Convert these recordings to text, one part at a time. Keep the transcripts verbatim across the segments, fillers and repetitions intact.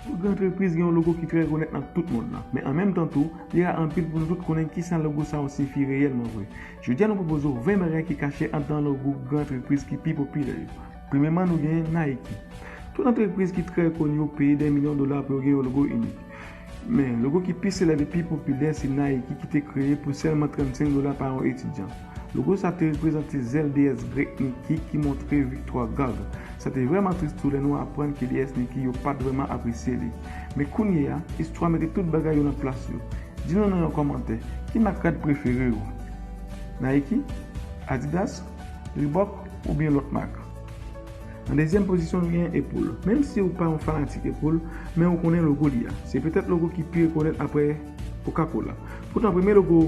Tout gran antrepriz gen yon logo ki trè rekonèt nan tout mond lan, men an menm tan tou, li ra anpil pou nou tout konnen kisa logo sa yo siyifi reyèlman vre. Jodi a, nou pwopoze w ven bagay ki kache anndan logo gran antrepriz ki pi popilè yo. Premyèman, nou gen Nike. Tout antrepriz ki trè koni yo peye dè milyon dola pou yo gen yon logo inik. Men, logo ki pi selèb e pi popilè se Nike ki te kreye pou sèlman trannsenk dola pa yon etidyan. Logo sa te reprezante zèl deyès grèk Nike ki montre viktwa Gag. Sa te vrèman tris tou lè nou aprann ke deyès Nike yo pa t vrèman apresye li. Men kounye a, istwa mete tout bagay yo nan plas yo. Di nou nan yon kòmantè, ki mak rad prefere w? Nike? Adidas? Reebok? Oubyen lòt mak? Nan dezyèm pozisyon, nou gen Apple. Menm si w pa yon fanatik Apple, men ou konnen logo li a. Se petèt logo ki pi rekonèt apre Coca-Cola. Poutan, premye logo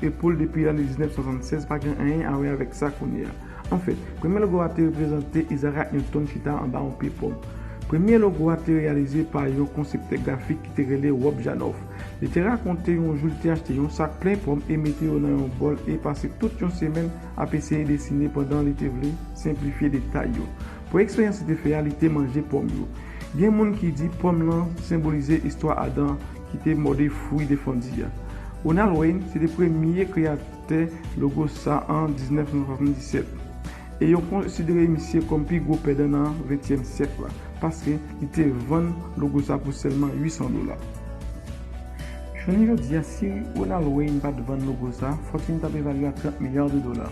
Apple depi lane diznèf swasannsèz pa gen anyen a wè avèk sa kounye a. Anfèt, premye logo a te reprezante Isaac Newton chita anba yon pye pòm. Premye logo a te reyalize pa yon konseptè grafik ki te rele Rob Janoff. Li te rakonte yon jou li te achte yon sak plen pòm e mete yo nan yon bòl e pase tout yon semèn ap eseye desine pandan li te vle senplifye detay yo. Pou eksperyans li te fè a, li te manje pòm yo. Gen moun ki di pòm lan senbolize istwa Adan ki te mòde fwi defandi a. Ronald Wayne se te premye kreyatè logo sa an diznèf san swasanndisèt. E yo konsidere misye kòm pi gwo pèdan nan ventyèm syèk la, paske li te vann logo sa pou sèlman uit san dola. Jounen jodi a, si Ronald Wayne pa t vann logo sa, fòtin t ap evalye a trant milya de dola.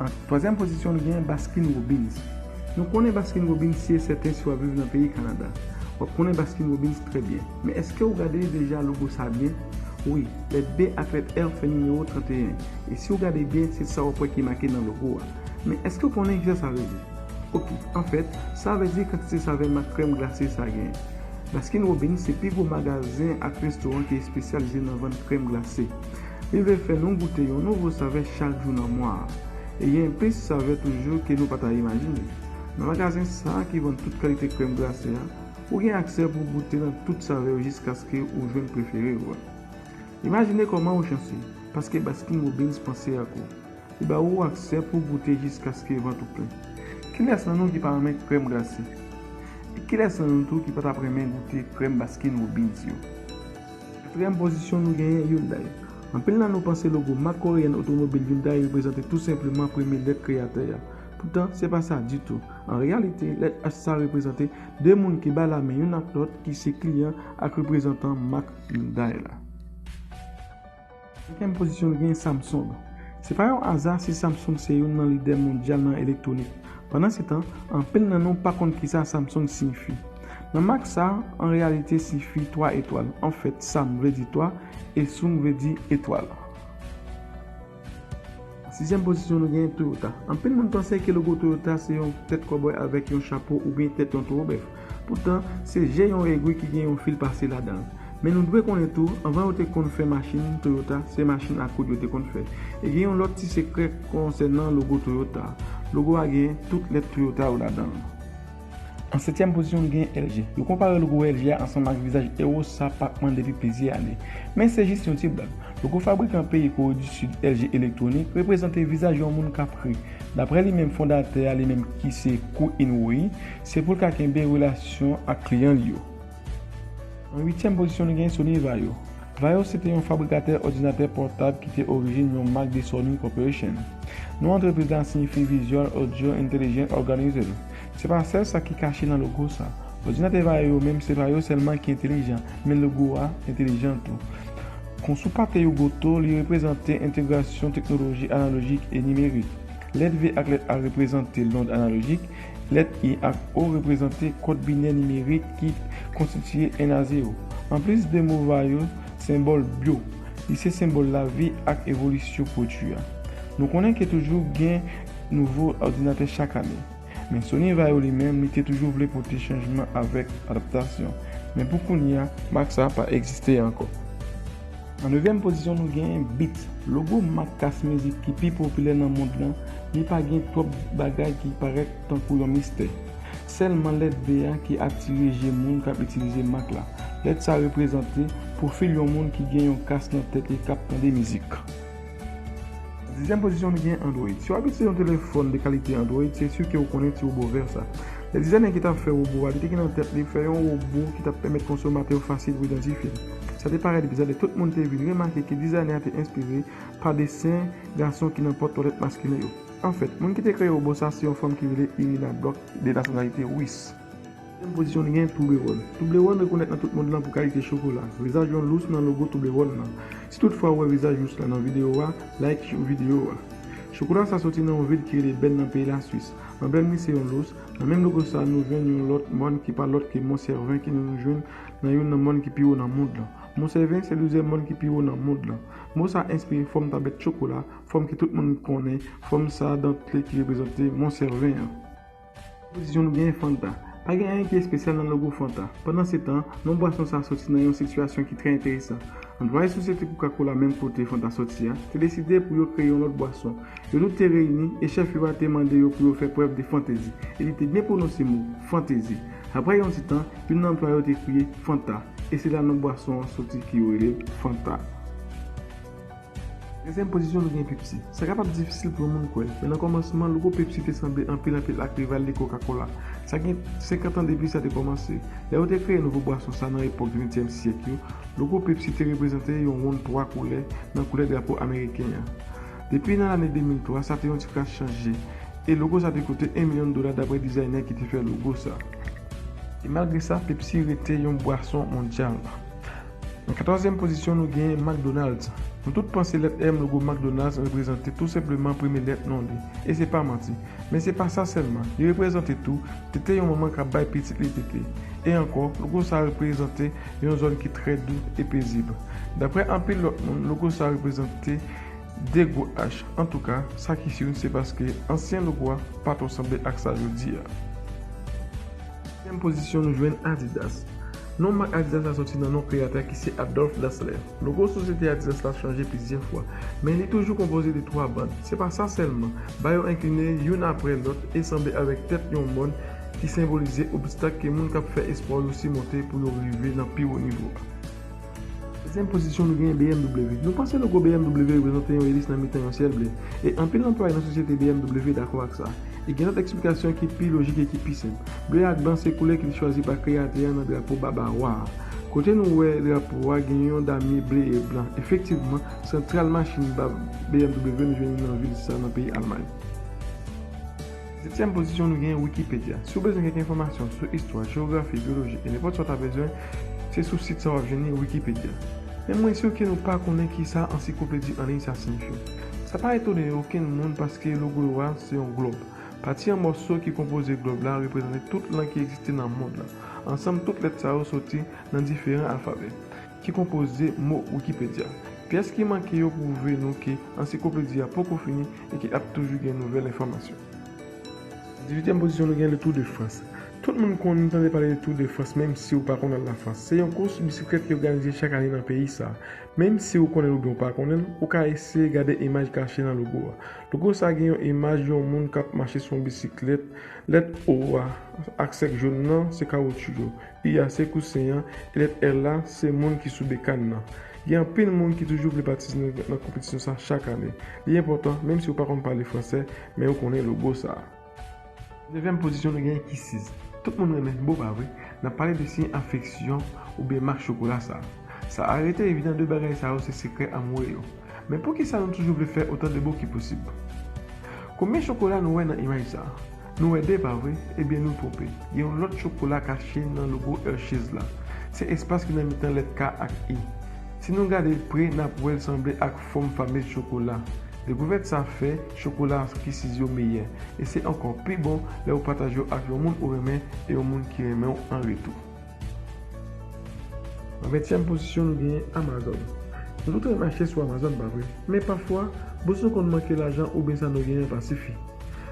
An twazyèm pozisyon, nou gen Baskin Robbins. Nou konnen Baskin Robbins si e sèten si w ap viv nan peyi Kanada. W ap konnen Baskin Robbins trè byen. Men èske w gade deja logo sa byen? Wi, lèt B ak lèt L fè nimewo tranteyen. E si w gade byen, se sa w ap wè ki make nan logo a. Men èske w konnen kisa sa vle di? Oke, anfèt, sa vle di kantite savè mak krèm glase sa genyen. Baskin Robbins se pi gwo magazen ak restoran ki espesyalize nan vann krèm glase. Li vle fè nou goute yon nouvo savè chak jou nan mwa a. E gen plis savè toujou ke nou pa ta imajine. Nan magazen sa a ki vann tout kalite krèm glase a, ou gen aksè pou goute nan tout savè yo jiskaske ou jwenn prefere w. Imajine kòman ou chanse, paske Baskin Robbins panse ak ou. Li ba ou aksè pou goute jiskaske vant ou plen. Kilès nan nou ki pa renmen krèm glase? E kilès nan nou tou ki pa t ap renmen goute krèm Baskin Robbins yo? Katriyèm pozisyon, nou genyen Hyundai. Anpil nan nou panse logo mak koreyèn otomobil Hyundai reprezante tou senpleman premye lèt kreyatè a. Poutan, se pa sa ditou. An reyalite, lèt H sa reprezante de moun ki bay lamen youn ak lòt ki se kliyan ak reprezantan mak Hyundai la. Senkyèm pozisyon, nou gen Samsung. Se pa yon aza si Samsung se youn nan lidè mondyal nan elektwonik. Pandansetan, anpil nan nou pa konn kisa Samsung siyifi. Nan mak sa, an reyalite siyifi twa etwal. Anfèt, Sam vle di twa e Sung vle di etwal. Sizyèm pozisyon, nou gen Toyota. Anpil moun panse ke logo Toyota se yon tèt kòbòy avèk yon chapo oubyen tèt yon towo bèf. Poutan, se je yon egwi ki gen yon fil pase ladan l. Men nou dwe konnen tou, anvan yo te konn fè machin Toyota, se machin a koud yo te konn fè. E gen yon lòt ti sekrè konsènan logo Toyota. Logo a gen tout lèt Toyota yo ladan l. An setyèm pozisyon, nou gen L G. Yo konpare logo L G a ansanm ak vizaj ewo sa Pac-Man depi plizyè ane. Men se jis yon ti blag. Logo fabrikan peyi Kore di Sid, L G Electronics, reprezante vizaj yon moun k ap ri. Daprè li menm, fondatè a, li menm ki se Koo In-woo, se pou l ka kenbe relasyon ak kliyan li yo. An uityèm pozisyon, nou gen Sony Vaio. Vaio se te yon fabrikatè òdinatè pòtab ki te orijin yon mak de Sony Corporation. Non antrepriz la siyifi Visual Audio Intelligent Organizer. Se pa sèl sa ki kache nan logo sa. Òdinatè Vaio yo menm se pa yo sèlman ki entelijan, men logo a entelijan tou. Kon sou pate yo goto, li reprezante entegrasyon teknoloji analojik e nimerik. Lèt V ak lèt A reprezante lond analojik, lèt I ak O reprezante kòd binè nimerik ki konstitiye en a zewo. Anplis de mo Vaio, senbòl bio, li se senbòl lavi ak evolisyon pwodui a. Nou konnen ke toujou gen nouvo òdinatè chak ane. Men Sony Vaio li menm, li te toujou vle pote chanjman avèk adaptasyon. Men pou kounye a, mak sa pa egziste ankò. An nevyèm pozisyon, nou gen Beats. Logo mak kas mizik ki pi popilè nan mond lan, li pa gen twòp bagay ki parèt tankou yon mistè. Sèlman lèt B a ki atire je moun k ap itilize mak la. Lèt sa reprezante pwofil yon moun ki gen yon kas nan tèt li k ap tande mizik. Dizyèm pozisyon, nou gen Android. Si w ap itilize yon telefòn de kalite Android, se si ke w konnen ti wobo vè sa. Dizayna ki t ap fè wobo a, li te gen nan tèt li fè yon wobo ki t ap pèmèt konsomatè yo fasil pou idantifye l. Sa te parèt bizar lè tout moun te vin remake ke dizayna a te enspire pa desen gason ki nan pòt twalèt maskilen yo. Anfèt, moun ki te kreye wobo sa a se yon fanm ki rele Irina Block, de nasyonalite ris. Dezyèm pozisyon, nou gen Toblerone. Toblerone rekonèt nan tout mond lan pou kalite chokola. Vizaj yon lous nan logo Toblerone lan. Si toutfwa ou wè vizaj lous la nan videyo a, like videyo a. Chokola sa soti nan yon vil ki rele Bèn nan peyi Laswis. Anblèm li se yon lous. Nan menm logo sa, nou jwenn yon lòt mòn ki pa lòt ke Mont Cervin ki nou jwenn nan youn nan mòn ki pi wo nan mond lan. Mont Cervin se dezyèm mòn ki pi wo nan mond lan. Mo sa enspire fòm tabèt chokola, fòm ke tout moun konnen, fòm sa dantle ki reprezante Mont Cervin an. Pozisyon, nou genyen Fanta. Pa gen anyen ki espesyal nan logo Fanta. Pandansetan, non bwason sa soti nan yon sitiyasyon ki trè enteresan. Anplwaye sosyete Coca-Cola menm kote Fanta soti a, te deside pou yo kreye yon lòt bwason. Yo tout te reyini e chèf yo a te mande yo pou yo fè prèv de fantezi. E li te byen pwononse mo fantezi. Apre yon ti tan, youn nan anplwaye yo te kriye Fanta. E se la non bwason an soti ki yo rele Fanta. Dezyèm pozisyon, nou gen Pepsi. Sa kapab difisil pou yon moun kwè, men nan kòmansman, logo Pepsi te sanble anpil anpil ak rival li Coca-Cola. Sa gen senkant an depi sa te kòmanse. Lè yo te kreye nouvo bwason sa nan epòk ventyèm syèk yo, logo Pepsi te reprezante yon wonn twa koulè nan koulè drapo ameriken an. Depi nan lane de mil twa, sa te yon ti kras chanje, e logo sa te koute yon milyon dola dapre dizaynè ki te fè logo sa. E malgre sa, Pepsi rete yon bwason mondyal. Nan katòzyèm pozisyon, nou gen McDonald's. Nou tout panse lèt M logo McDonald's reprezante tou senpleman premye lèt non li. E se pa manti. Men se pa sa sèlman. Li reprezante tou tete yon manman k ap bay pitit li tete. E ankò, logo sa reprezante yon zòn ki trè dou e pezib. Dapre anpil lòt moun, logo sa reprezante de gwo H. Antouka, sa ki si, se paske ansyen logo a pa twò sanble ak sa jodi a. Senkyèm pozisyon, nou jwenn Adidas. Non mak Adidas la soti nan non kreyatè ki se Adolf Dassler. Logo sosyete Adidas la chanje plizyè fwa, men li toujou konpoze de twa bann. Se pa sa sèlman, ba yo enkline youn apre lòt e sanble avèk tèt yon mòn ki senbolize obstak ke moun k ap fè espò yo simonte pou yo rive nan pi wo nivo a. Dezyèm pozisyon, nou genyen B M W. Nou panse logo B M W reprezante yon elis nan mitan yon syèl ble, e anpil anplwaye nan sosyete B M W dakò ak sa. E gen lòt eksplikasyon ki pi lojik e ki pi senp. Ble ak blan se koulè ki te chwazi pa kreyatè a nan drapo Bavawa a. Kote nou wè drapo a gen yon damye ble e blan. Efektivman, santral machin B M W nou jwenn li nan vil sa nan peyi Almay. Setyèm pozisyon, nou genyen Wikipedia. Si w bezwen kèk enfòmasyon sou istwa, jewografi, byoloji e nenpòt sa w ta bezwen, se sou sit sa w ap jwenn li, Wikipedia. Men mwen si ke nou pa konnen kisa ansiklopedi an liy sa siyifi. Sa pa etone okenn moun paske logo a se yon glòb. Pati an mòso ki konpoze glòb la reprezante tout lang ki egziste nan mond lan. Ansanm, tout lèt sa yo soti nan diferan alfabè ki konpoze mo Wikipedia. Pyès ki manke yo pwouve nou ke ansiklopedi a poko fini e ke ap toujou gen nouvèl enfòmasyon. Dizuityèm pozisyon, nou gen le Tour de France. Tout moun konn tande pale de Tour de France, menm si w pa konn al Lafrans. Se yon kous bisiklèt ki òganize chak ane nan peyi sa. Menm si w konnen l oubyen w pa konnen l, ou ka eseye gade imaj kache nan logo a. Logo sa gen yon imaj yon moun k ap mache sou yon bisiklèt, lèt O a ak sèk jòn nan se kawotchou yo. U a se kousen an, e lèt L la se moun ki sou bekàn nan. Gen anpil moun ki toujou vle patisipe nan, nan konpetisyon sa chak ane. Li enpòtan, menm si w pa konn pale fransè, men ou konnen logo sa. Nevyèm pozisyon, nou genyen Kisses. Tout moun renmen bo, pa vre? N ap pale de siy afeksyon oubyen mak chokola sa. Sa a rete evidan, de bagay sa yo se sekrè amoure yo. Men poukisa nou toujou vle fè otan de bo ki posib? Konbyen chokola nou wè nan imaj sa? Nou wè de, pa vre? Ebyen, nou twonpe. Gen yon lòt chokola kache nan logo Hershey's la. Se espas ki nan mitan lèt K ak I. Si nou gade pre, n ap wè l sanble ak fòm famez chokola. Dekouvèt sa fè chokola Kisses yo meyè. E se ankò pi bon lè ou pataje yo ak yon moun ou renmen e yon moun ki renmen w an retou. Nan ventyèm pozisyon, nou genyen Amazon. Nou tout renmen achte sou Amazon, pa vre? Men pafwa, bous nou konn manke lajan oubyen sa nou genyen pa sifi.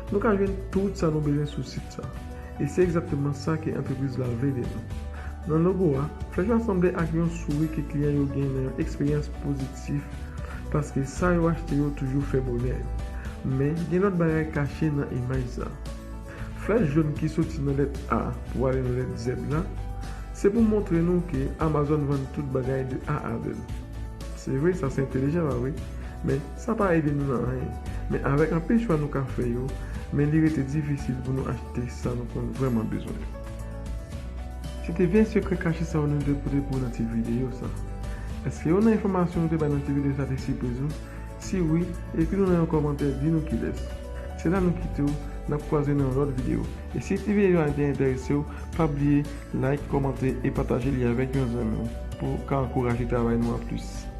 Nou ka jwenn tout sa nou bezwen sou sit sa. E se egzakteman sa ke antrepriz la vle de nou. Nan logo a, flèch la sanble ak yon souri ke kliyan yo gen nan yon eksperyans pozitif, paske sa yo achte yo toujou fè bonè yo. Men, gen lòt bagay kache nan imaj sa. Flèch jòn ki soti nan lèt A pou ale nan lèt Z la, se pou montre nou ke Amazon vann tout bagay de A a Z. Se vre, sa se entèlijan, pa vre? Men, sa pa ede nou nan anyen. Men avèk anpil chwa nou ka fè yo, men li rete difisil pou nou achte sa nou konn vrèman bezwen. Se te ven sekrè kache sa yo nou te pote pou nan ti videyo sa. Èske youn nan enfòmasyon nou te bay nan ti videyo sa te sipriz ou? Si wi, ekri nou nan yon kòmantè, di nou kilès. Se la nou kite w, n ap kwaze nan yon lòt videyo. E si ti videyo a te enterese w, pa bliye like, kòmante e pataje li avèk yon zanmi w pou w ka ankouraje travay nou an plis.